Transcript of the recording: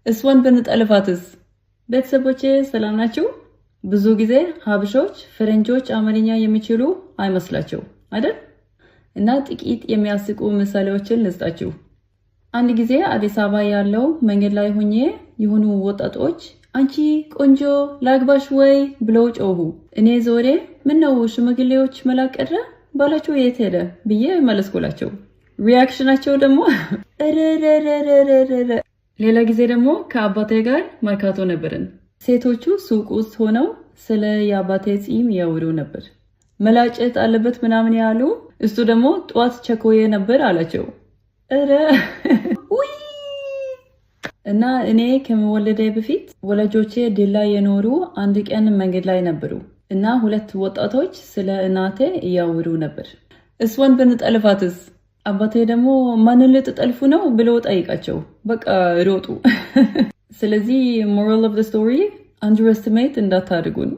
እሷን ብንጠልፋትስ? ቤተሰቦቼ ሰላም ናችሁ? ብዙ ጊዜ ሀበሾች ፈረንጆች አማርኛ የሚችሉ አይመስላቸው አይደል? እና ጥቂት የሚያስቁ ምሳሌዎችን ልስጣችሁ። አንድ ጊዜ አዲስ አበባ ያለው መንገድ ላይ ሆኜ የሆኑ ወጣቶች "አንቺ ቆንጆ፣ ላግባሽ ወይ?" ብለው ጮሁ። እኔ ዞሬ "ምነው ሽማግሌዎች መላክ ቀረ? ባላችሁ የት ሄደ?" ብዬ መለስኩላቸው። Reaction ኣቸው ደግሞ እረረረረረ። ሌላ ጊዜ ደግሞ ከአባቴ ጋር መርካቶ ነበርን። ሴቶቹ ሱቅ ውስጥ ሆነው ስለ የአባቴ ጺም ያወሩ ነበር። መላጨት አለበት ምናምን ያሉ፣ እሱ ደግሞ ጠዋት ቸኮዬ ነበር አላቸው። እረ ውይ! እና እኔ ከመወለዴ በፊት ወላጆቼ ዲላ የኖሩ አንድ ቀን መንገድ ላይ ነበሩ እና ሁለት ወጣቶች ስለ እናቴ እያወሩ ነበር። እሷን ብንጠልፋትስ? አባቴ ደግሞ ማንን ልትጠልፉ ነው ብሎ ጠይቃቸው። በቃ ሮጡ። ስለዚህ moral of the story፣ underestimate እንዳታድርጉን።